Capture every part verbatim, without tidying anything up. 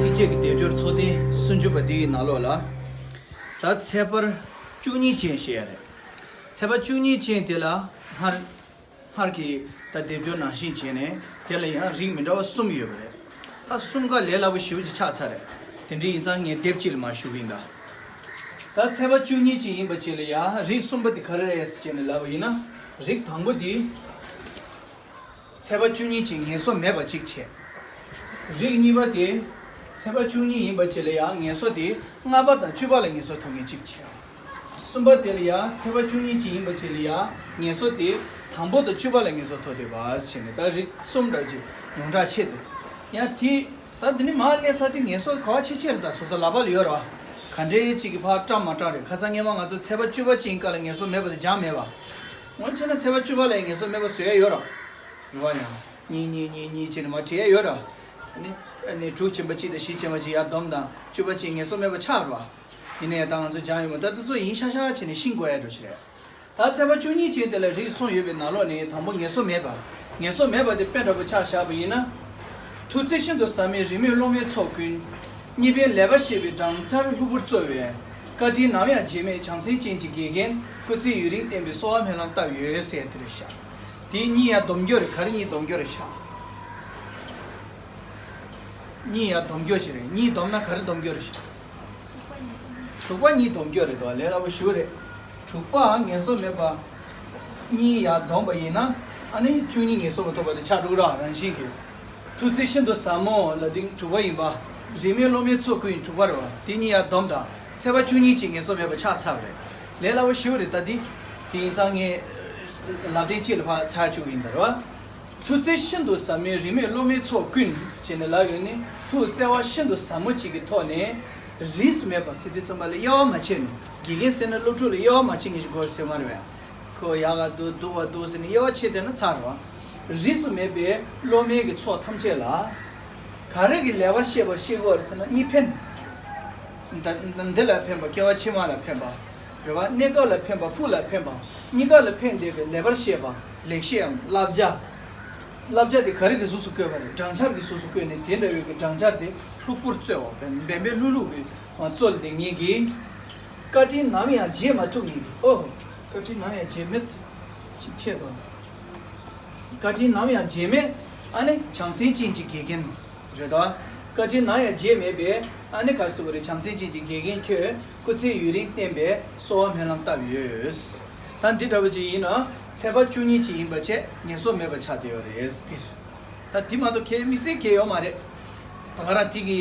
ཡིག་ཆའི་སྡེབ་སྦྱོར་ཚོགས་ཐེངས་སུམ་ཅུ་པ་འདིའི་ནང་ལོགས་ལ། ད་ཚེག་བར་བཅུ་གཉིས་ཅན་ཞེས་ཡ་རེད། ཚེག་བར་བཅུ་གཉིས་ཅན་དེ་ལ་སྔར་སྔར་གྱི་ད་སྡེབ་སྦྱོར་ནང་བཞིན་བྱས་ནས་དེ་ལ་ཡང་རིགས་མི་འདྲ་བ་གསུམ་ཡོད་པ་རེད། ད་གསུམ་ཀ་ལས་སླ་པོ་ཞེ་པོ་ཅིག་ཆགས་ཚར་རེད། དེ་འདྲ་ཡིན་ཙང་ངས་སྡེབ་གཅིག་ལ་མར་ཞུ་གི་ཡིན་ད། ད་ཚེག་བར་བཅུ་གཉིས་ཅན་ཡིན་པ་ཅིག་ལ་ཡང་རིགས་གསུམ་པ་དེ་ག་རེ་རེད་ཟེར་བྱས་ནས་ལབ་པ་ཡིན་ན། རིགས་དང་པོ་དེ། ཚེག་བར་བཅུ་གཉིས་ཅན་ངེས་སོ་མེད་པ་གཅིག་བྱས། རིགས་གཉིས་པ་དེ། ཚེག་བར་བཅུ་གཉིས་ཡིན་པ་བྱས་ལ་ཡང་ངེས་སོ་དེ་ལྔ་པ་དང་བཅུ་པ་ལ་ངེས་སོ་ཐོབ་མཁན་གཅིག་བྱས། གསུམ་པ་དེ་ལ་ཡང་ཚེག་བར་བཅུ་གཉིས་ཅན་ཡིན་པ་བྱས་ལ་ཡང་ངེས་སོ་དེ་དང་པོ་དང་བཅུ་པ་ལ་ངེས་སོ་ཐོབ་བསྡད་པ་བྱས་ནས་ད་རིགས་གསུམ་འདྲ་ཅིག་ཡོངས་གྲགས་ཆེ་འདུག་ཡང་དེ། ད་འདི་ནི་མར་སླེབས་ཚར་དུས་ངེས་སོ་ག་བ་ཆེ་ཆེ་རེད། ད་སོ་སོ་ལག་པ་ལ་ཡོད་རེད་བ། ག་འདྲའི་གཅིག་གིས་ཕར་བཀྲམ་མ་བཀྲམ་རེད། ཁ་སང་སྔས་མ་ང་ཚོ་ཚེག་བར་བཅུ་པ་ཅན་སྐབས་ལ་ངེས་སོ་མེད་པ་དེ་སྦྱངས་མེད་པ། འོན་ཆེ་ན་ཚེག་བར་བཅུ་པ་ལ་ཡང་ངེས་སོ་མེད་པ་བཟོ་ཡ་ཡོད་རེད། རེད་བ། ཡང་གཉིས་གཉིས་གཉིས་གཉིས་བྱས་ནས་མར་བྲིས་ཡ་ཡོད་རེད། ཨ་ནི་ཨ་ནི་དྲུག་ཕྱིན་པ་གཅིག་དང་བཞི་ཕྱིན་པ་གཅིག་ཡར་བསྡོམས་དང་བཅུ་པ་ཅན་ངེས་སོ་མེད་པ་ཆགས་རེད་བ། ཡིན་ནའི་ད་ང་ཚོ་སྦྱངས་ཡོད་མ་ད་དེ་ཚོ་ཡིན་ཤག་ཤག་བྱས་ནས་ཤེས་དགོས་ཡ་འགྲོ་ཞིག་རེད། ད་ཚེག་བར་བཅུ་གཉིས་ཅན་དེ་ལ་རིགས་གསུམ་ཡོད་པའི་ནང་ལོགས་ནས་དང་པོ་ངེས་སོ་མེད་པ། ངེས་སོ་མེད་པ་དེ་དཔེ་འདྲ་པོ་ཆ་བཞག་པ་ཡིན་ན། ཐུགས་བརྩེ་ཤིན་ཏུ་ཟབ་མོས་རིས་མེད་སློབ་མའི་ཚོགས་ཀུན། གཉིས་ཕན་ལེགས་པར་བཤད་པའི་སྦྲང་ཆར་ལྷུག་པོར་སྩོལ་བའི། བཀའ་དྲིན་ནམ་ཡང་བརྗེད་མེད་བྱང་སེམས་ཅན་གྱི་དགེ་རྒན། སྐུ་ཚེ་ཡུན་རིང་བརྟན་པའི་གསོལ་བ་སྨོན་ལམ་བཏབ་ཡོད་ཟེར་དེ་རེད་ཤག་དེ་གཉིས་ཡ་སྡོམ་རྒྱུ་རེད། ག་རེ་གཉིས་སྡོམ་རྒྱུ་རེད་ཤག་གཉིས་ཡ་སྡོམ་རྒྱུ་ཞིག་རེད། གཉིས་སྡོམ་ན་ག་རེ་སྡོམ་རྒྱུ་རེད་ཤག་དྲུག་པ་གཉིས་སྡོམ་རྒྱུ་རེད་དོ། ལས་སླ་པོ་ཞེ་པོ་རེད། དྲུག་པའང་ངེས་སོ་མེད་པ། གཉིས་ཡར་བསྡོམས་པ་ཡིན་ན། ཨ་ནི་བཅུ་གཉིས་ངེས་སོ་མ་ཐོབ་པ་དེ་ཆགས་འགྲོ་གི་ར། རང་བཞིན་གྱིས། ཐུགས་བརྩེ་ཤིན་ཏུ་ཟབ་མོ་ལ་དེ་དྲུག་པ་ཡིན་པ། རིས་མེད་སློབ་མའི་ཚོགས་ཀུན་དྲུག་པ་རེད་བ། དེ་གཉིས་ཡར་བསྡོམས་དང་ཚེག་བར་བཅུ་གཉིས་ཅན་ངེས་སོ་མེད་པ་ཆགས་ཚར་བ་རེད། ལས་སླ་པོ་ཞེ་པོ་རེད་ད་དེ། དེ་ཡིན་ཙང་ངས་ལབ་སྟེང་གཅིག་ལ་ཕར་ཚར་བཅུག་གི་ཡིན་ད་རེད་བ། ཐུགས་བརྩེ་ཤིན་ཏུ་ཟབ་མོས་རིས་མེད་སློབ་མའི་ཚོགས་ཀུན་ཟེར་ནས་ལབ་ཡོད་ནི། ཐུགས་བརྩེ་བ་ཤིན་ཏུ་ཟབ་མོ་གཅིག་གི་ཐོག་ནས། རིས་སུ་མེད་པ་ཟེར་དུས་ཙམ་པ་ལ་དབྱེ་བ་མ་ཕྱེ་ནས། དགེ་རྒན་ཟེར་ན་སློབ་ཕྲུག་ལ་དབྱེ་བ་མ་ཕྱེ་མཁན་ཞིག་དགོས་ཟེར་མ་རེད་བས། ཁོ་ཡག་ག་འདུག་སྡུག་ག་འདུག་ཟེར་ནས་དབྱེ་བ་ཕྱེ་བསྡད་ན་ཚར་བ། རིས་སུ་མེད་པའི་སློབ་མའི་གི་ཚོགས་ཐམས་ཅད་ལ། ག་རེ་གི་ལེགས་པར་བཤད་པ་ཤེས་དགོས་རེད་ཟེར་ན་གཉིས་ཕན། ད་འདི་ལ་ཕན་པ། སྐྱེ་བ་ཕྱི་མ་ལ་ཕན་པ། རེད་བ། གནས་སྐབས་ལ་ཕན་པ། ཕུགས་ལ་ཕན་པ། གཉིས་ཀ་ལ་ཕན་བདེ་བའི་ལེགས་པར་བཤད་པ། ལེགས་བཤད་ཡང་བསླབ་བྱ། བསླབ་བྱ་དེ་ག་རེ་གི་གཟུགས་སུ་བཀོད་པ་རེད། སྦྲང་ཆར་གྱི་གཟུགས་སུ་བཀོད་ནས་དེ་འདྲ་བའི་གི་སྦྲང་ཆར་དེ་ལྷུག་པོར་སྩོལ་བ། འབེན་པའི་ལྷུག་ལྷུག་གི་སྩོལ་ཏེ་ངེད་ཀྱིས། བཀའ་དྲིན་ནམ་ཡང་བརྗེད་མ་ཐུབ་ངེད་ཀྱིས། ཨོ། བཀའ་དྲིན་ནམ་ཡང་བརྗེད་མེད་ཅིག་ཆེད་དུ། བཀའ་དྲིན་ནམ་ཡང་བརྗེད་མེད། ཨ་ནི་བྱང་སེམས་ཅན་གྱི་དགེ་རྒན་རེད་དོ། བཀའ་དྲིན་ནམ་ཡང་བརྗེད་མེད་པའི། ཨ་ནི་ག་ཟེར་བ་རེད། བྱང་སེམས་ཅན་གྱི་དགེ་རྒན་ཁྱོད། སྐུ་ཚེ་ཡུན་རིང་བརྟན་པའི་གསོལ་བ་སྨོན་ལམ་བཏབ་ཡོད། ད་འདི་འདྲ་བོ་ཅིག་ཡིན་ན་ཚེག་བར་བཅུ་གཉིས་ཅན་ཡིན་པ་བྱས་ངེས་སོ་མེད་པ་ཆགས་བསྡད་ཡོད་རེད་འདིར། ད་དེ་མ་གཏོགས་ཁྱེད་དམིགས་བསལ་གང་ཡང་ཡོད་མ་རེད། ད་ག་རང་དེ་གི་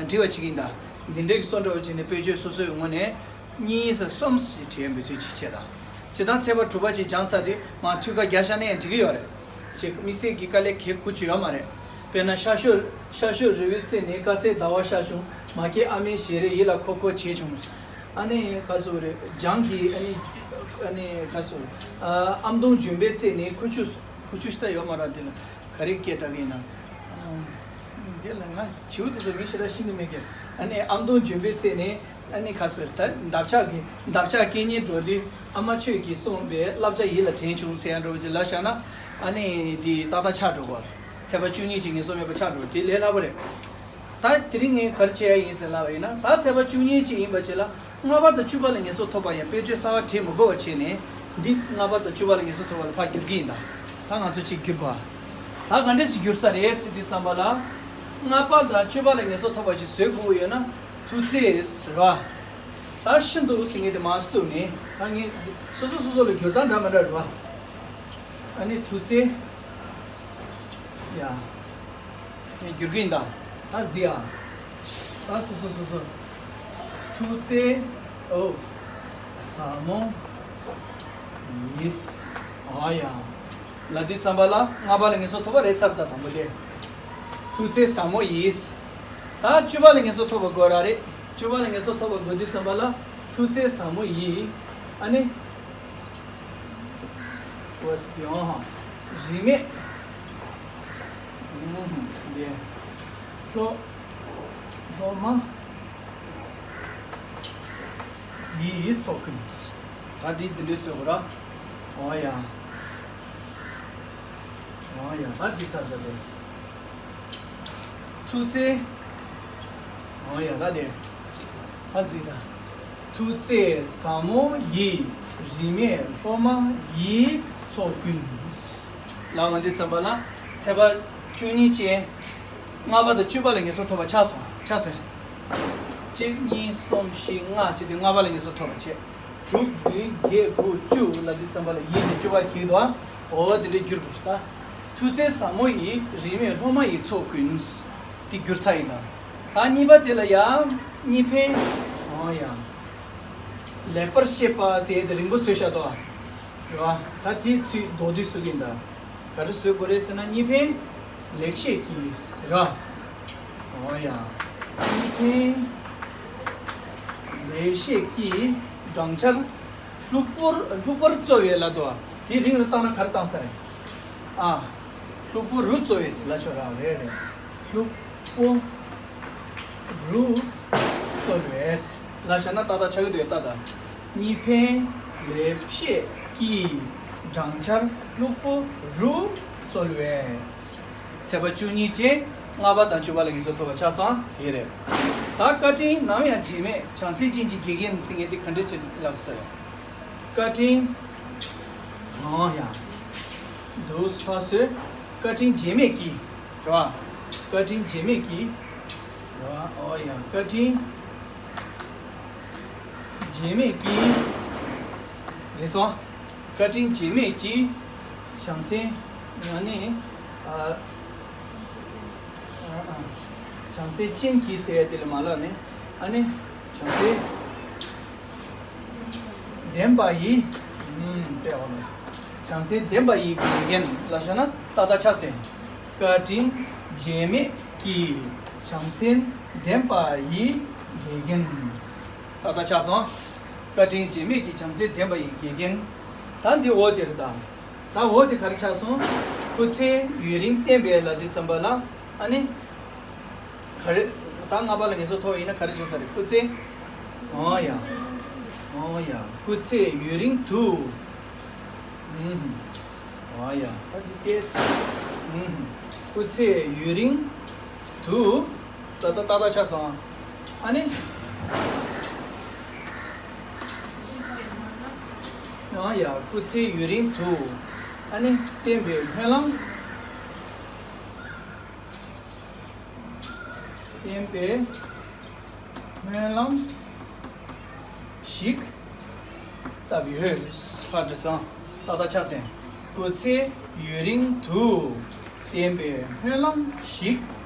འབྲི་བ་བྱེད་ཀྱི་ཡིན་ད། འདི་འདྲའི་གི་སོ་འདྲ་བོ་བྱས་ནས་དཔེ་བརྗོད་སོ་སོའི་ངོས་ནས། གཉིས་སམ་གསུམ་ཞེས་བྲིས་འབུལ་ཚུལ་གྱི་ཆེད་དང་། སྤྱིར་བཏང་ཚེག་བར་དྲུག་པ་ཅིག་སྦྱངས་ཚར་དུས་མར་མཐུད་ཀ་བརྒྱབ་བཞག་ན་ཡང་འགྲིག་གི་ཡོད་རེད། ཅེས་དམིགས་བསལ་གྱི་དཀའ་ལས་ཁག་པོ་ཅིག་ཡོད་མ་རེད། དཔེར་ན་ཤར་ཕྱོགས་ཤར་ཕྱོགས་རི་བོའི་རྩེ་ནས། དཀར་གསལ་ཟླ་བ་ཤར་བྱུང་། མ་སྐྱེས་ཨ་མའི་ཞལ་རས། ཡིད་ལ་འཁོར་འཁོར་བྱས་བྱུང་། ཨ་ནི་ག་ཟེར་རེད། བྱང་གི་ཨ་ནི་ཨ་ནི་ག་ཟེར་རེད། ཨ་ཨམ་དོང་ལྗོན་པའི་རྩེ་ནས། ཁུ་བྱུག་ཁུ་བྱུག་ཤ་སྟག་ཡོད་མ་རེད་འདི་ལ། ག་རེ་སྐད་གྲགས་ཀྱི་ཡིན་ན། ཨམ། འདི་ལ་ང་བྱིའུ་དེ་ཚོ་མིང་ཞེ་དྲག་ཤེས་ཀྱི་མེད་ཀི། ཨ་ནི་ཨམ་དོང་ལྗོན་པའི་རྩེ་ནས། ཨ་ནི་ག་ཟེར་ད་འདབ་ཆགས་ཀྱི་འདབ་ཆགས་སྐད་སྙན་སྒྲོག་དུས། ཨ་མ་ཁྱོད་ཀྱིས་གསུངས་པའི་བསླབ་བྱ་ཡིད་ལ་དྲན་བྱུང་ཟེར་ཡ་འདྲ་བོ་ཅིག་ལབ་བཞག་ན། ཨ་ནི་དེ་ཏག་ཏག་ཆགས་འགྲོ་གི་རེད། ཚེག་བར་བཅུ་གཉིས་ཅན་ངེས་སོ་མེད་པ་ཆགས་འགྲོ་དེ་ལས་སླ་པོ་རེད། ད་དེ་རིང་ངས་ག་རེ་བྱས་ཡ་ཡིན་ཟེར་ལབ་པ་ཡིན་ན། ད་ཚེག་བར་བཅུ་གཉིས་ཅན་ཡིན་པ་བྱས་ལ། ལྔ་པ་དང་བཅུ་པ་ལ་ངེས་སོ་ཐོབ་པ་ཡང་དཔེ་བརྗོད་གསར་པ་བྲིས་མི་དགོས་པ་བྱས་ནས། འདི་ལྔ་པ་དང་བཅུ་པ་ལ་ངེས་སོ་ཐོབ་པ་ལ་ཕར་བསྒྱུར་གྱི་ཡིན་ད། ད་ང་ཚོ་གཅིག་བསྒྱུར་དགོས། ད་ག་འདྲས་སེ་བསྒྱུར་ས་རེད་ཟེར་དུས་ཙམ་པ་ལ། ལྔ་པ་དང་བཅུ་པ་ལ་ངེས་སོ་ཐོབ་པ་ཞིག་བཟོ་དགོས་ཡོད་ན། ཐུགས་བརྩེ་ཟེར་བ། ད་ཤིན་ཏུ་ཟེར་མཁན་དེ་མར་བསུབས་ནས། ད་ངས་སོ་སོ་སོ་སོ་ལ་བསྒྱུར་སྟངས་འདྲ་མི་འདྲ་རེད་བ། ཨ་ནི་ཐུགས་བརྩེ། ཡ། ངས་བསྒྱུར་གྱི་ཡིན་ད། ད་གཟིགས་ཨ། ད་སོ་སོ་སོ་སོ། ཐུགས་བརྩེ། ཨོ། ཟབ་མོ། ཡིས། ཨ་ཡ། ལབ་དུས་ཙམ་པ་ལ་ལྔ་པ་ལ་ངེས་སོ་ཐོབ་པ་རེད་ཚར་ད་དང་པོ་དེ། ཐུགས་བརྩེ་ཟབ་མོ་ཡིས། ད་བཅུ་པ་ལ་ངེས་སོ་ཐོབ་པ་དགོས་ར་རེད། བཅུ་པ་ལ་ངེས་སོ་ཐོབ་པ་དགོས་དུས་ཙམ་པ་ལ་ཐུགས་བརྩེ་ཟབ་མོ་ཡིས། ཨ་ནི། ཨོ་ཡང་། རིས་མེད། ཨུམ། འདི། ལྷོ། ལྷོ་མ། ཡིས་ཚོགས་ཀུན། ད་འདི་འདི་འདྲས་བཟོས་གོ་ར། ཨོ་ཡ། ཨོ་ཡ། ད་འདི་ཚར་ད་དེ། ཐུགས་བརྩེ། ཡ་ལ་དེ། ཨ་ཟི་ད། ཐུགས་བརྩེ་ཟབ་མོ་ཡིས། རིས་མེད་སློབ་མ་ཡི་ཚོགས་ཀུན། ལ་འོན་དུས་ཙམ་པ་ལ། ཚེས་པ་བཅུ་གཉིས་ཅན། ལྔ་པ་དང་བཅུ་པ་ལ་ངེས་སོ་ཐོབ་པ་ཆགས་སོང་ཆགས་སོང་། གཅིག་གཉིས་གསུམ་བཞི་ལྔ་བྱས་ཏེ་ལྔ་པ་ལ་ངེས་སོ་ཐོབ་པ་བྱས། དྲུག་བདུན་བརྒྱད་དགུ་བཅུ་ལ་དུས་ཙམ་པ་ལ་ཡིད་དེ་བཅུ་པ་གྱིས་དོ། འོ་དེ་འདྲའི་འགྱུར་དགོས་ད། ཐུགས་བརྩེ་ཟབ་མོ་ཡིས། རིས་མེད་སློབ་མ་ཡི་ཚོགས་ཀུན། དེ་འགྱུར་ཚར་ཡིན་ད། ད་གཉིས་པ་དེ་ལ་ཡང་གཉིས་ཕན། འོ་ཡ། ལེགས་པར་བཤད་པ་ཟེར་དེ་རིང་པོ་བཟོས་བཞག་དོ། རེད་བ། ད་དེའི་ཚུལ་མདོར་བསྡུས་སུ་ཡིན་ད། ག་རེ་བཟོ་དགོས་རེད་ཟེར་ན་གཉིས་ཕན་ལེགས་བཤད་ཀྱིས་ཟེར་ར། འོ་ཡ། གཉིས་ཕན་ལེགས་བཤད་ཀྱིས་སྦྲང་ཆར་ལྷུག་པོར་ལྷུག་པོར་སྩོལ་བའི་ལ་དོ། དེ་རིང་རུ་བཏང་ན་ག་རེ་བཏང་ས་རེད། ཨ། ལྷུག་པོ་རུ་སྩོལ་བའི་ལ་ཆོ་ར་རེད་རེད། ལྷུག་པོ་རུ་སྩོལ་བས། ལ་བཞག་ན་ཏག་ཏག་ཆགས་ཀྱི་འདུག་ཏག་ཏག་གཉིས་ཕན་ལེགས་བཤད་ཀྱིས་སྦྲང་ཆར་ལྷུག་པོ་རུ་སྩོལ་བས། ཚེས་པ་བཅུ་གཉིས་ཅན་ལྔ་པ་དང་བཅུ་པ་ལ་ངེས་སོ་ཐོབ་པ་ཆགས་སོང་དེ་རེད། ད་བཀའ་དྲིན་ནམ་ཡང་བརྗེད་མེད་བྱང་སེམས་ཅན་གྱི་དགེ་རྒན་ཟེར་མཁན་དེ་ག་འདྲ་ཅིག་ལབ་ས་རེད། བཀའ་དྲིན། འོ་ཡ། འདུག་ཕ་སོས། བཀའ་དྲིན་བརྗེད་མེད་ཀྱིས། རེད་བ། བཀའ་དྲིན་བརྗེད་མེད་ཀྱིས། རེད་བ། འོ་ཡ། བཀའ་དྲིན་བརྗེད་མེད་ཀྱིས། རེད་སོང་། བཀའ་དྲིན་བརྗེད་མེད་ཀྱིས། བྱང་སེམས། ང་ནི། ཨ། ཨ་ཨ། བྱང་སེམས་ཅན་གྱིས་ཟེར་ཡ་དེ་ལ་མ་ལབ་ནས། ཨ་ནི། བྱང་སེམས། ལྡན་པ་ཡི། ཨུམ། དཔེ་འོ་ལ། བྱང་སེམས་ལྡན་པ་ཡི་དགེ་རྒན་ལ་བཞག་ན་ཏག་ཏག་ཆགས་སོང་། བཀའ་དྲིན་བརྗེད་མེད་ཀྱིས། བྱང་སེམས་ལྡན་པ་ཡི་དགེ་རྒན། ཏག་ཏག་ཆགས་སོང་། བཀའ་དྲིན་བརྗེད་མེད་ཀྱིས། བྱང་སེམས་ལྡན་པ་ཡི་དགེ་རྒན། ད་འདི་འོ་དེ་རེད་ད། ད་འོ་དེ་ག་རེ་ཆགས་སོང་། སྐུ་ཚེ་ཡུན་རིང་བརྟན་པའི་ལ་དུས་ཙམ་པ་ལ། ཨ་ནི། ག་རེ། ད་ལྔ་པ་ལ་ངེས་སོ་ཐོབ་ཡིན་ན་ག་རེ་བྱེད་ས་རེད། སྐུ་ཚེ། འོ་ཡ། འོ་ཡ། སྐུ་ཚེ་ཡུན་རིང་དུ། ཨུམ། འོ་ཡ། ད་འདི་ཏོག་ཙམ། ཨུམ། སྐུ་ཚེ་ཡུན་རིང་དུ། ད་ད་ཏག་ཏག་ཆགས་སོང་། ཨ་ནི། འོ་ཡ། སྐུ་ཚེ་ཡུན་རིང་དུ། ཨ་ནི་བརྟན་པའི་སྨོན་ལམ། བརྟན་པའི་སྨོན་ལམ་ཞིག་བཏབ་ཡོད། ཕར་འདྲི་སང་ཏག་ཏག་ཆགས་སེང་། སྐུ་ཚེ་ཡུན་རིང་དུ་བརྟན་པའི་སྨོན་ལམ་ཞིག་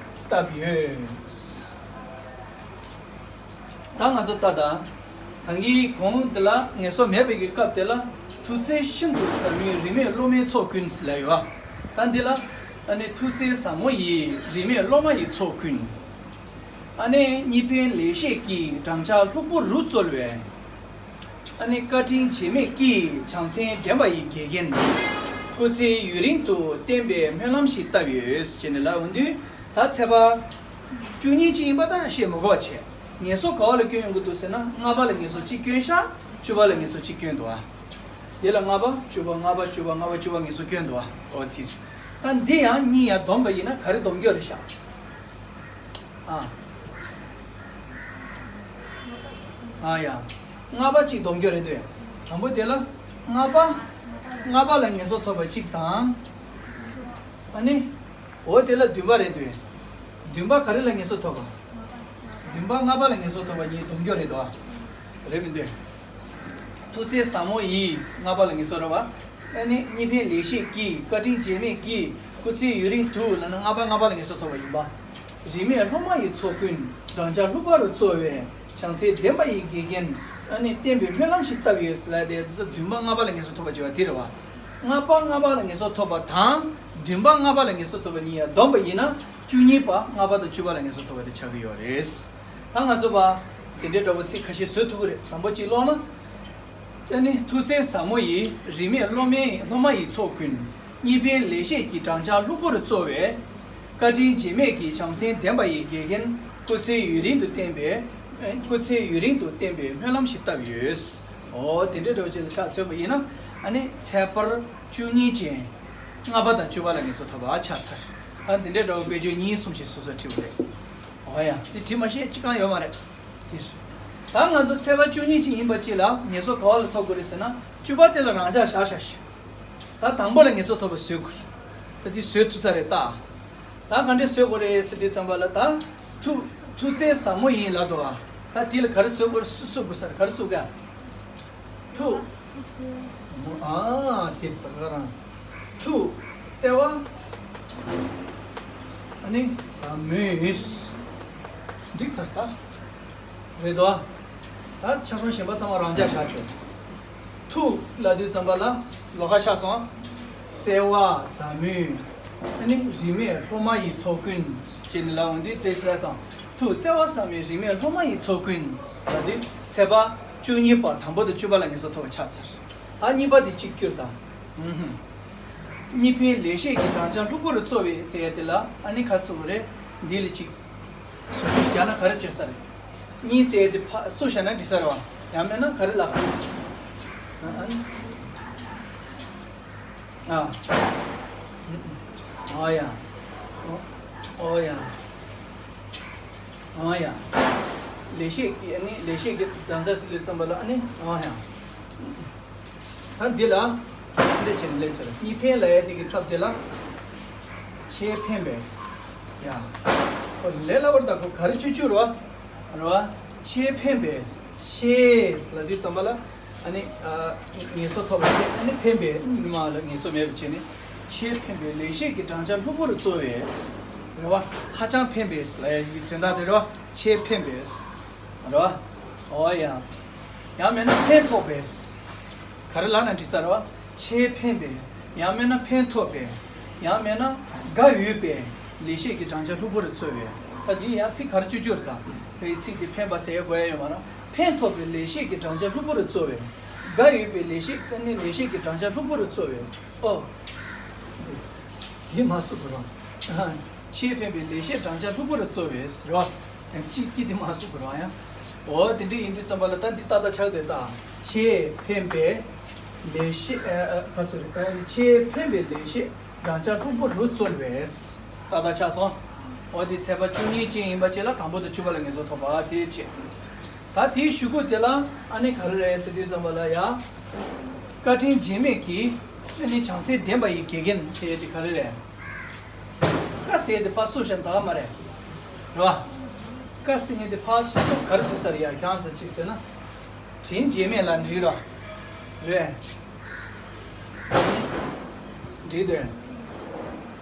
བཏབ་ཡོད། ད་ང་ཚོ་ལྟ་དང་། ད་གིན་གོང་འདི་ལ་ངལ་གསོ་མེད་པའི་གི་སྐབས་དེ་ལ་ཐུགས་བརྩེ་ཤིན་ཏུ་ཟབ་མོའི་རིས་མེད་སློབ་མའི་ཚོགས་ཀུན་ལབ་ཡོད། ད་འདི་ལ་ཨ་ནི་ཐུགས་བརྩེ་ཟབ་མོ་ཡིས་རིས་མེད་སློབ་མ་ཡི་ཚོགས་ཀུན། ཨ་ནི་གཉིས་ཕན་ལེགས་བཤད་ཀྱིས་སྦྲང་ཆར་ལྷུག་པོ་རུ་སྩོལ་བས། ཨ་ནི་བཀའ་དྲིན་བརྗེད་མེད་ཀྱིས་བྱང་སེམས་ལྡན་པ་ཡི་དགེ་རྒན། སྐུ་ཚེ་ཡུན་རིང་དུ་བརྟན་པའི་སྨོན་ལམ་ཞིག་བཏབ་ཡོད་ཅེས་ནས་ལབ་འོང་དུས། ད་ཚེས་པ་བཅུ་གཉིས་ཅིག་ཡིན་པ་ད་བཤད་མི་དགོས་པ་བྱས། ངལ་གསོ་ག་བ་ལ་སྐྱོན་ཡོང་གི་འདུག་ཟེར་ན། ལྔ་པ་ལ་ངལ་གསོ་གཅིག་སྐྱོན་ཤག་བཅུ་པ་ལ་ངལ་གསོ་གཅིག་སྐྱོན་འདུག་ཨ། དེ་ལ་ལྔ་པ་བཅུ་པ། ལྔ་པ་བཅུ་པ། ལྔ་པ་བཅུ་པ་ངལ་གསོ་སྐྱོན་འདུག་ཨ། འོ་དེ། ད་འདི་ཡང་གཉིས་ཡང་བསྡོམས་པ་ཡིན་ན་ག་རེ་བསྡོམས་རྒྱུ་རེད་ཤག་ཨ། ཨ་ཡ། ལྔ་པ་གཅིག་བསྡོམས་རྒྱུ་རེད་འདུག་ཡ། དང་པོ་དེ་ལ་ལྔ་པ། ལྔ་པ་ལ་ངལ་གསོ་ཐོབ་པ་གཅིག་དང་། ཨ་ནི། འོ་དེ་ལ་བདུན་པ་རེད་འདུག་ཡ། བདུན་པ་ག་རེ་ལ་ངལ་གསོ་ཐོབ་པ། བདུན་པ་ལྔ་པ་ལ་ངལ་གསོ་ཐོབ་པ་གཉིས་བསྡོམས་རྒྱུ་རེད་དོ། རེད་མི་འདུག་ཐུགས་བརྩེ་ཟབ་མོ་ཡིས་ལྔ་པ་ལ་ངལ་གསོ་རེད་བ། ཨ་ནི་གཉིས་ཕན་ལེགས་བཤད་ཀྱིས། བཀའ་དྲིན་བརྗེད་མེད་ཀྱིས། སྐུ་ཚེ་ཡུན་རིང་དུ་ལབ་ན་ལྔ་པ་ལྔ་པ་ལ་ངལ་གསོ་ཐོབ་པ་ཡིན་པ། རིས་མེད་སློབ་མ་ཡི་ཚོགས་ཀུན། སྦྲང་ཆར་ལྷུག་པ་རུ་སྩོལ་བས། བྱང་སེམས་ལྡན་པ་ཡི་དགེ་རྒན། ཨ་ནི་བརྟན་པའི་སྨོན་ལམ་ཞིག་བཏབ་ཡོད་ལབ་དེ། དེ་ཚོ་བདུན་པ་ལྔ་པ་ལ་ངལ་གསོ་ཐོབ་པ་བརྗོད་པ་དེ་རེད་བ། ལྔ་པ་ལྔ་པ་ལ་ངལ་གསོ་ཐོབ་པ་དང་བདུན་པ་ལྔ་པ་ལ་ངལ་གསོ་ཐོབ་པ་གཉིས་ཡང་བསྡོམས་པ་ཡིན་ན་བཅུ་གཉིས་པ་ལྔ་པ་དང་བཅུ་པ་ལ་ངལ་གསོ་ཐོབ་པ་དེ་ཆགས་ཀྱི་ཡོད་རེད། ད་ང་ཚོ་བ་དེ་འདྲའི་འདྲ་པོ་ཚིག་ཁ་ཤས་བཟོ་ཐུབ་ཀྱི་རེད། དང་པོ་གཅིག་ཀློག་ན། ཨ་ནི་ཐུགས་བརྩེ་ཟབ་མོ་ཡིས་རིས་མེད་སློབ་མའི་སློབ་མ་ཡི་ཚོགས་ཀུན། གཉིས་ཕན་ལེགས་བཤད་ཀྱིས་སྦྲང་ཆར་ལྷུག་པོ་རུ་སྩོལ་བས། བཀའ་དྲིན་བརྗེད་མེད་ཀྱིས་བྱང་སེམས་ལྡན་པ་ཡི་དགེ་རྒན། སྐུ་ཚེ་ཡུན་རིང་དུ་བརྟན་པའི། སྐུ་ཚེ་ཡུན་རིང་དུ་བརྟན་པའི་སྨོན་ལམ་ཞིག་བཏབ་ཡོད། འོ་དེ་འདྲའི་འདྲ་པོ་ཅིག་ལ་ཆ་མཚོན་པ་ཡིན་ན། ཨ་ནི་ཚེས་པར་བཅུ་གཉིས་ཅན་ལྔ་པ་དང་བཅུ་པ་ལ་ངལ་གསོ་ཐོབ་པ་ཆགས་ཚར། ད་འདི་འདྲའི་འདྲ་པོ་དཔེ་བརྗོད་གཉིས་གསུམ་ཞིག་སོ་སོས་བྲིས་པ་རེད། ཨ་ཡ། དེ་བྲིས་མ་ཤེས་ཅི་གང་ཡོད་མ་རེད། དེ་རེད། ད་ང་ཚོ་ཚེག་བར་བཅུ་གཉིས་ཅིག་ཡིན་པ་ཅིག་ལ་ངེས་སོ་ག་བ་ལ་ཐོབ་དགོས་རེད་ཟེར་ན། བཅུ་པ་དེ་ལ་རང་འཇགས་བཞག་བཞག་ཞིག་ད་དང་པོ་ལ་ངེས་སོ་ཐོབ་པ་བཟོ་དགོས་རེད། ད་དེ་བཟོ་ཐུབ་ས་རེད་ད། ད་ག་འདྲས་བཟོ་དགོས་རེད་ཟེར་དུས་ཙམ་པ་ལ། ད་ཐུག་ཐུག་ཚད་ཟབ་མོ་ཡིན་ལབ་འདུག་ཨ། ད་དེ་ལ་ག་རེ་བཟོ་དགོས་རེད། སུབ་དགོས་ས་རེད། ག་རེ་སུབ་ག་ཐུག་ཨ་དེ་ད་ག་རང་ཐུག་བརྩེ་བ། ཨ་ནི་ཟབ་མོས། འགྲིག་ཚར་ད། རེད་དོ། ད་ཆ་ཚང་གཞན་པ་ཚང་མ་རང་འཇགས་བཞག་ཆོག་ཐུག་ལབ་དུས་ཙམ་པ་ལ་ལོགས་ཀ་ཆགས་སོང་། བརྩེ་བ་ཟབ་མོས། ཨ་ནི་རིས་མེད་སློབ་མ་ཡི་ཚོགས་ཀུན་ཅེས་ནི་ལབ་འོང་དུས་དེ་ཕེབས་སོང་། ཐུག་བརྩེ་བ་ཟབ་མོས་རིས་མེད་སློབ་མ་ཡི་ཚོགས་ཀུན་ལབ་དུས་ཚེག་བར་བཅུ་གཉིས་པ་དང་པོ་དང་བཅུ་པ་ལ་ངེས་སོ་ཐོབ་པ་ཆགས་ཚར། ད་གཉིས་པ་དེ་གཅིག་གྱུར་དང་། ཨུ་ཧུ། གཉིས་ཕན་ལེགས་བཤད་ཀྱི་བགྲང་བྱ་ལྷུག་པོར་སྩོལ་བའི་ཟེར་ཡ་དེ་ལ་ཨ་ནི་ཁ་སུ་རེད། འདི་ལ་གཅིག་བཟོ་བཅོས་རྒྱག་ན་ག་རེ་བྱེད་ས་རེད། གཉིས་ཟེར་ཡ་དེ་ཕ་སུ་བཞག་ན་འགྲིག་ས་རེད་བ། ཡང་མེད་ན་ག་རེ་ལབ། ཨ་ཨ་ནི། ཨ། ཨོ་ཡ། ཨོ་ཡ། ཨོ་ཡ། ལེགས་བཤད་ཀྱི་ཨ་ནི་ལེགས་བཤད་ཀྱི་བགྲང་བྱ་ཟེར་དུས་ཙམ་པ་ལ་ཨ་ནི་ཨོ་ཡ། ད་འདི་ལ་འདི་བྱས་ནས་ལས་བྱས་ལ་གཉིས་ཕན་ལབ་ཡ་དེ་གི་ཚབ་དེ་ལ་ཆེས་ཕན་པའི། ཡ། ཁོ་ལས་སླ་བོར་ད་ཁོ་ག་རེ་བཅུ་བཅུ་རོ། རོ། ཆེས་ཕན་པའི། ཆེས་ལབ་དུས་ཙམ་པ་ལ་ཨ་ནི་ངེས་སོ་ཐོབ་པ་ཆེ། ཨ་ནི་ཕན་པའི་མ་ལ་ངེས་སོ་མེད་པ་བྱས་ནས་ཆེས་ཕན་པའི་ལེགས་བཤད་ཀྱི་བགྲང་བྱ་ལྷུག་པོར་སྩོལ་བའི། རེད་བ། ཧ་ཅང་ཕན་པའི་ལབ་ཡ་གི་དོན་དག་དེ་རེད་བ། ཆེས་ཕན་པའི། རེད་བ། ཨོ་ཡ། ཡང་མེད་ན་ཕན་ཐོགས་པའི། ག་རེ་ལབ་ན་འགྲིག་ས་རེད་བ། ཆེས་ཕན་པའི། ཡང་མེད་ན་ཕན་ཐོགས་པའི། ཡང་མེད་ན་དགའ་འོས་པའི། ལེགས་བཤད་ཀྱི་བགྲང་བྱ་ལྷུག་པོར་སྩོལ་བའི། ད་འདི་ཡང་ཚིག་ག་རེ་བཅུ་བཅུ་རེད་ད། དེའི་ཚིག་དེ་ཕན་པ་ཟེར་ཡ་དགོས་ཡ་ཡོད་མ་རེད། ཕན་ཐོགས་པའི་ལེགས་བཤད་ཀྱི་བགྲང་བྱ་ལྷུག་པོར་སྩོལ་བའི། དགའ་འོས་པའི་ལེགས་བཤད་ཀྱི་ནི་ལེགས་བཤད་ཀྱི་བགྲང་བྱ་ལྷུག་པོར་སྩོལ་བའི། ཨོ། འདི་མ་སུ་བུ་རང་། ཆེས་ཕན་པའི་ལེགས་བཤད་བགྲང་བྱ་ལྷུག་པོར་སྩོལ་བའི་ཟེར་བ། ཡང་གཅིག་གིས་དེ་མ་སུ་བུ་རང་ཡང་། འོ་དེ་འདྲ་ཡིན་དུས་ཙམ་པ་ལ་ད་འདི་ཏག་ཏག་ཆགས་འདུག་ད། ཆེས་ཕན་པའི་ལེགས་བཤད་ཨ་ཨ་ག་སོ་རེད། ཆེས་ཕན་པའི་ལེགས་བཤད་བགྲང་བྱ་ལྷུག་པོ་རུ་སྩོལ་བས། ཏག་ཏག་ཆགས་སོང་། འོ་དེ་ཚེག་བར་བཅུ་གཉིས་ཅན་ཡིན་པ་བཅས་ལ་དང་པོ་དང་བཅུ་པ་ལ་ངེས་སོ་ཐོབ་པ་དེ་བྱས། ད་དེའི་གཞུག་གུ་དེ་ལ་ཨ་ནི་ག་རེ་རེད་ཟེར་དུས་ཙམ་པ་ལ་ཡ། བཀའ་དྲིན་རྗེས་མེད་ཀྱི། ཨ་ནི་བྱང་སེམས་ལྡན་པ་ཡི་དགེ་རྒན་ཟེར་ཡ་དེ་ག་རེ་རེད། བཀའ་ཟེར་དེ་ཕར་སུབ་བཞག་ད་ག་མ་རེད། རེད་བ། བཀའ་ཟེར་ངེས་དེ་ཕར་སུབ་ག་རེ་སུབ་ས་རེད་ཡ་ཁྱང་ཟེར་ཅིག་ཟེར་ན། དྲིན་རྗེས་མེད་ལ་འགྲིག་ར། རེད། འགྲིག་དོན།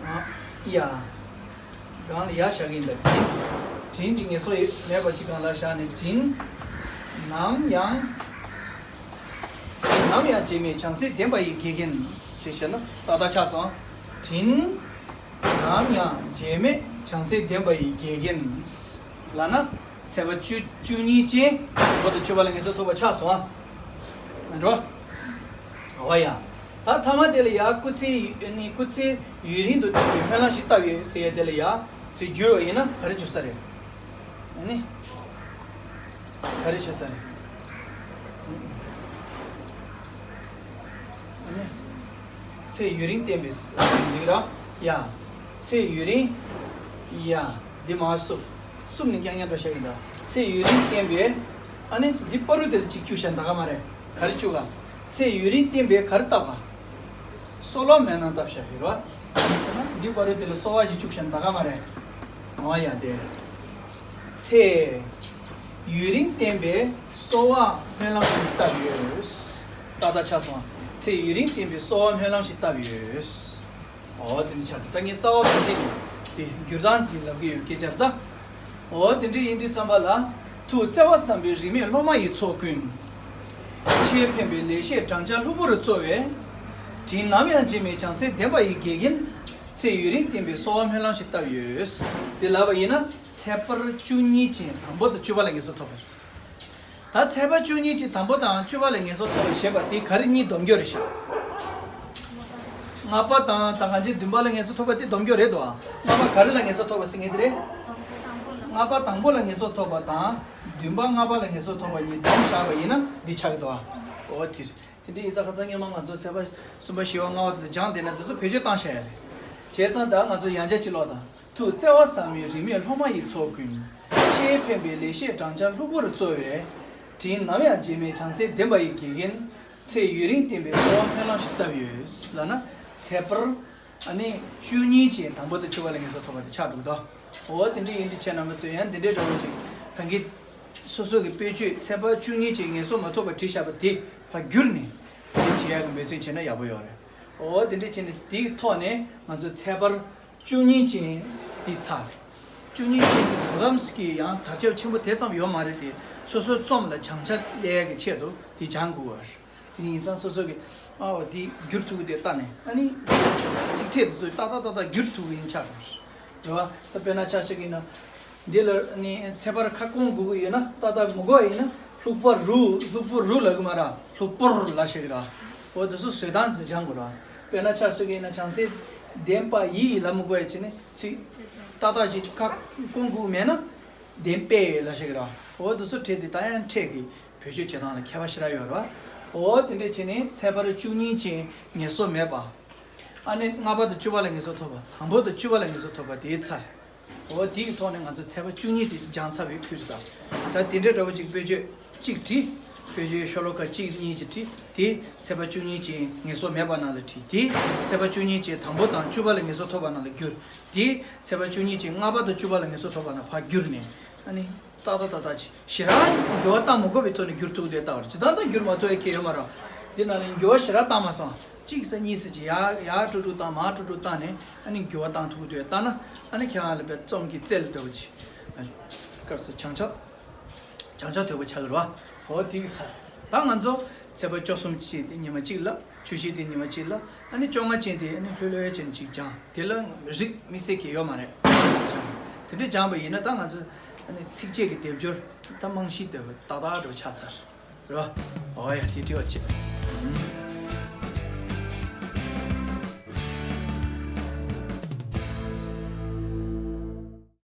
ཨ། ཡ། གང་ལ་ཡ་བཞག་གིན་ད་དྲིན། དྲིན་གྱི་ངེས་སོ་ཡི་མེད་པ་ཅིག་གང་ལ་བཞག་ནས་དྲིན། ནམ་ཡང་། ནམ་ཡང་རྗེས་མེད་བྱང་སེམས་ལྡན་པ་ཡི་དགེ་རྒན་ཞེས་བཤད་ན་ཏག་ཏག་ཆགས་སོང་། དྲིན། ནམ་ཡང་རྗེས་མེད་བྱང་སེམས་ལྡན་པ་ཡི་དགེ་རྒན། ལབ་ན། ཚེག་བར་བཅུ་བཅུ་གཉིས་ཅན། བོ་དང་བཅུ་པ་ལ་ངེས་སོ་ཐོབ་པ་ཆགས་སོང་ཨ། འགྲོ། འོ་ཡ། ད་ཐ་མ་དེ་ལ་ཡ་སྐུ་ཚེ་ནི་སྐུ་ཚེ་ཡུན་རིང་དུ་བརྟན་པའི་སྨོན་ལམ་ཞིག་བཏབ་ཡོད་ཟེར་ཡ་དེ་ལ་ཡ་ཚིག་བསྒྱུར་བ་ཡིན་ན་ག་རེ་བྱུང་ས་རེད། ཨ་ནི། ག་རེ་བྱུང་ས་རེད། ཨ་ནི། ཚེ་ཡུན་རིང་བརྟན་པའི་ལ་འདི་ར། ཡ། ཚེ་ཡུན་རིང་། ཡ། འདི་མ་སུབ། སུབ་ནི་རྐྱང་རྐྱང་འགྲོ་བཞག་ཡིན་ད། ཚེ་ཡུན་རིང་བརྟན་པའི། ཨ་ནི་འདི་བར་དུ་དེ་ལ་གཅིག་བཅུག་བཞག་ད་ག་མ་རེད། ག་རེ་བཅུག་ག་ཚེ་ཡུན་རིང་བརྟན་པའི་ག་རེ་བཏབ་ག་གསོལ་བ་སྨོན་ལམ་བཏབ་བཞག་ཡོད་ར། ཟེར་ན་འདི་བར་དུ་དེ་ལ་གསོལ་བ་ཞིག་བཅུག་བཞག་ད་ག་མ་རེད། འོ་ཡ་དེ། ཚེ། ཡུན་རིང་བརྟན་པའི་གསོལ་བ་སྨོན་ལམ་ཞིག་བཏབ་ཡོད། ཏག་ཏག་ཆགས་སོང་། ཚེ་ཡུན་རིང་བརྟན་པའི་གསོལ་བ་སྨོན་ལམ་ཞིག་བཏབ་ཡོད། འོ་དེ་འདྲ་ཆགས་འདུག་ད་ངས་གསར་བ་ཕལ་ཆེར་ནས་དེ་བསྒྱུར་སྟངས་ཅིག་ལབ་ཀྱི་ཡོད་སྐད་ཆ་རེད་ད། འོ་དེ་འདྲ་ཡིན་དུས་ཙམ་པ་ལ། ཐུགས་བརྩེ་བ་བསམ་པའི་རིས་མེད་སློབ་མ་ཡི་ཚོགས་ཀུན། ཆེས་ཕན་པའི་ལེགས་བཤད་བགྲང་བྱ་ལྷུག་པོར་སྩོལ་བའི། དྲིན་ནམ་ཡང་རྗེས་མེད་བྱང་སེམས་ལྡན་པ་ཡི་དགེ་རྒན། ཚེ་ཡུན་རིང་བརྟན་པའི་གསོལ་བ་སྨོན་ལམ་ཞིག་བཏབ་ཡོད། དེ་ལབ་པ་ཡིན་ན་ཚེག་བར་བཅུ་གཉིས་ཅན་དང་པོ་དང་བཅུ་པ་ལ་ངེས་སོ་ཐོབ་པ་རེད། ད་ཚེག་བར་བཅུ་གཉིས་ཀྱི་དང་པོ་དང་བཅུ་པ་ལ་ངེས་སོ་ཐོབ་པ་ཞེས་པ་དེ་ག་རེ་གཉིས་སྡོམ་རྒྱུ་རེད་ཤག་ལྔ་པ་དང་ད་གང་ཅི་བདུན་པ་ལ་ངེས་སོ་ཐོབ་པ་དེ་སྡོམ་རྒྱུ་རེད་དོ། ལྔ་པ་ག་རེ་ལ་ངེས་སོ་ཐོབ་པ་ཟེར་ངེས་དེ་རེད། ལྔ་པ་དང་པོ་ལ་ངེས་སོ་ཐོབ་པ་དང་བདུན་པ་ལྔ་པ་ལ་ངེས་སོ་ཐོབ་པ་གཉིས་སྡོམ་བཞག་པ་ཡིན་ན་འདི་ཆགས་ཀྱི་འདུག་འོ་དེ་རེད། དེ་འདྲ་ཡིན་ཙང་ཁ་སང་སྔོན་མ་ང་ཚོ་ཚེག་བར་གསུམ་པ་བཞི་པ་ལྔ་པ་དེ་ཚོ་སྦྱངས་བསྡད་ན་དེ་ཚོ་བེད་སྤྱོད་བཏང་བཞག་ཡ་རེད། བྱས་ཙང་ད་ང་ཚོ་ཡང་བསྐྱར་ཅིག་ཀློག་དང་། ཐུགས་བརྩེ་བ་ཟབ་མོའི་རིས་མེད་སློབ་མ་ཡི་ཚོགས་ཀུན། ཆེས་ཕན་པའི་ལེགས་བཤད་བགྲང་བྱ་ལྷུག་པོར་སྩོལ་བའི། དྲིན་ནམ་ཡང་བརྗེད་མེད་བྱང་སེམས་ལྡན་པ་ཡི་དགེ་རྒན། ཚེ་ཡུན་རིང་བརྟན་པའི་གསོལ་བ་སྨོན་ལམ་ཞིག་བཏབ་ཡོད་ལབ་ན། ཚེ་བར་ཨ་ནི་བཅུ་གཉིས་ཅན་དང་པོ་དང་བཅུ་པ་ལ་ངལ་གསོ་ཐོབ་པ་དེ་ཆགས་འགྲོ་གི་འདུག་འོ་དེ་འདྲ་ཡིན་དུས་ཁྱེད་རྣམ་པ་ཚོས་ཡང་འདི་འདྲའི་འདྲ་བོ་ཞིག་ད་གིན་སོ་སོ་གི་དཔེ་བརྗོད་ཚེ་བར་བཅུ་གཉིས་ཅན་ངལ་གསོ་མ་ཐོབ་པ་བྲིས་བཞག་པ་དེ་ཕར་བསྒྱུར་ནས་དེ་བྱེད་ཡག་གི་འབད་བརྩོན་བྱས་ན་ཡག་པོ་ཡོད་རེད། འོ་དེ་འདྲ་བྱས་ནས་དེའི་ཐོག་ནས་ང་ཚོ་ཚེ་བར་བཅུ་གཉིས་ཅན་དེ་ཚར། བཅུ་གཉིས་ཅན་དེ་དོ་དམ་གྱི་ཡང་དར་ཁྱབ་ཆེན་པོ་དེ་ཙམ་ཡོད་མ་རེད་དེ། སོ་སོའི་རྩོམ་ལ་བྱང་ཆ་སླེབས་ཡག་གི་ཆེད་དུ་དེ་སྦྱང་དགོས་པ་རེད། དེ་ཡིན་ཙང་སོ་སོ་གི་ཨ་འོ་དེ་བསྒྱུར་ཐུབ་ཀྱི་དེ་ལྟ་ནས་ཨ་ནི་ཚིག་ཕྲད་དེ་ཚོ་ཏག་ཏག་ཏག་ཏག་བསྒྱུར་ཐུབ་ཀྱི་ཡིན་ཆགས་རེད། རེད་བ། ད་དཔེར་ན་ཆ་བཞག་གི་ཡིན་ན། འདི་ལ་ནི་ཚེ་བར་ཁ་སྐོང་དགོས་ཀྱི་ཡོད་ན་ཏག་ཏག་མི་དགོས་ཡིན་ན་ལྷུག་པ་རུ་ལྷུག་པོ་རུ་ལབ་གི་མ་ར་ལྷུག་པོར་ལབ་ཤེས་གི་ར། འོ་དེ་ཚོ་བཟོ་སྟངས་དེ་སྦྱང་དགོས་ར། དཔེར་ན་ཆ་བཞག་གི་ཡིན་ན་བྱང་སེམས་ལྡན་པ་ཡི་ལབ་མི་དགོས་ཡ་བྱས་ནས་ཚིག་ཏག་ཏག་ཅིག་ཁ་སྐོང་དགོས་མེད་ན་ལྡན་པས་ལབ་ཤེས་གི་ར། འོ་དེ་ཚོ་ཕྲད་དེ་ད་ཡང་ཕྲད་ཀྱི་བེད་སྤྱོད་བྱེད་སྟངས་ལ་ཁྱད་པར་ཞེ་དྲག་ཡོད་ར། འོ་དེ་འདྲ་བྱས་ནས་ཚེ་བར་བཅུ་གཉིས་ཅན་ངལ་གསོ་མེད་པ། ཨ་ནི་ལྔ་པ་དང་བཅུ་པ་ལ་ངལ་གསོ་ཐོབ་པ། དང་པོ་དང་བཅུ་པ་ལ་ངལ་གསོ་ཐོབ་པ་དེའི་ཚར། འོ་དེའི་ཐོག་ནས་ང་ཚོ་ཚེ་བར་བཅུ་གཉིས་དེ་སྦྱངས་ཚར་བའི་ཁུལ་དུ་གདའ། ད་དེ་འདྲའི་འདྲ་བོ་ཅིག་དཔེ་བརྗོད་གཅིག་བྲིས། དཔེ་བརྗོད་ཤོ་ལོ་ཀ་གཅིག་གཉིས་ཅིག་བྲིས། དེ་ཚེ་བར་བཅུ་གཉིས་ཅན་ངལ་གསོ་མེད་པ་ནང་ལ་བྲིས། དེ་ཚེ་བར་བཅུ་གཉིས་ཅན་དང་པོ་དང་བཅུ་པ་ལ་ངལ་གསོ་ཐོབ་པ་ནང་ལ་བསྒྱུར། དེ་ཚེ་བར་བཅུ་གཉིས་ཅན་ལྔ་པ་དང་བཅུ་པ་ལ་ངལ་གསོ་ཐོབ་པ་ནང་ཕར་བསྒྱུར་ནས་ཨ་ནི། ཏག་ཏག་ཏག་ཏག་ཅིག་ཞེ་དྲག་འགྱུར་བ་བཏང་མི་དགོས་པའི་ཐོག་ནས་བསྒྱུར་ཐུབ་དེ་ལྟ་བར་ཇི་ལྟར་ད་འགྱུར་མ་ཐུབ་ཡ་གལ་ཡོད་མ་རེད། འདི་ནང་ནས་འགྱུར་བ་ཞེ་དྲག་བཏང་མ་སོང་། གཅིག་ཙམ་གཉིས་ཙམ་ཅིག་ཡར་ཡར་དཀྲུག་དཀྲུག་བཏང་མར་དཀྲུག་དཀྲུག་བཏང་ནས་ཨ་ནི་འགྱུར་བ་བཏང་ཐུབ་དེ་ལྟ་ན་ཨ་ནི་ཁྱེད་རང་ལ་བའི་རྩོམ་གྱི་རྩལ་འདྲ་བོ་ཅིག་སྐབས་སུ་བྱང་ཆ་བྱང་ཆ་དོད་པོ་ཆགས་ཀྱི་རེད་བ། འོ་དེ་གི་ཚར། ད་ང་ཚོ་ཚེས་པ་བཅུ་གསུམ་ཅན་དེ་ཉི་མ་གཅིག་ལ། བཅུ་བཞི་དེ་ཉི་མ་གཅིག་ལ། ཨ་ནི་བཅོ་ལྔ་ཅན་དེ་ཨ་ནི་ལྷོད་ལྷོད་ཅན་གཅིག་སྦྱང་། དེ་ལ་རིགས་དམིགས་བསལ་གྱི་ཡོད་མ་རེད། དེ་འདྲ་སྦྱངས་པ་ཡིན་ན་ད་ང་ཚོ་ཨ་ནི་ཚིགས་བཅད་ཀྱི་སྡེབ་སྦྱོར་ད་རྨང་གཞི་དེ་ཏག་ཏག་འགྲོ་ཆགས་ཚར་རེད་བ། འོ་ཡ་དེ་དྲི་བ་བྱེད།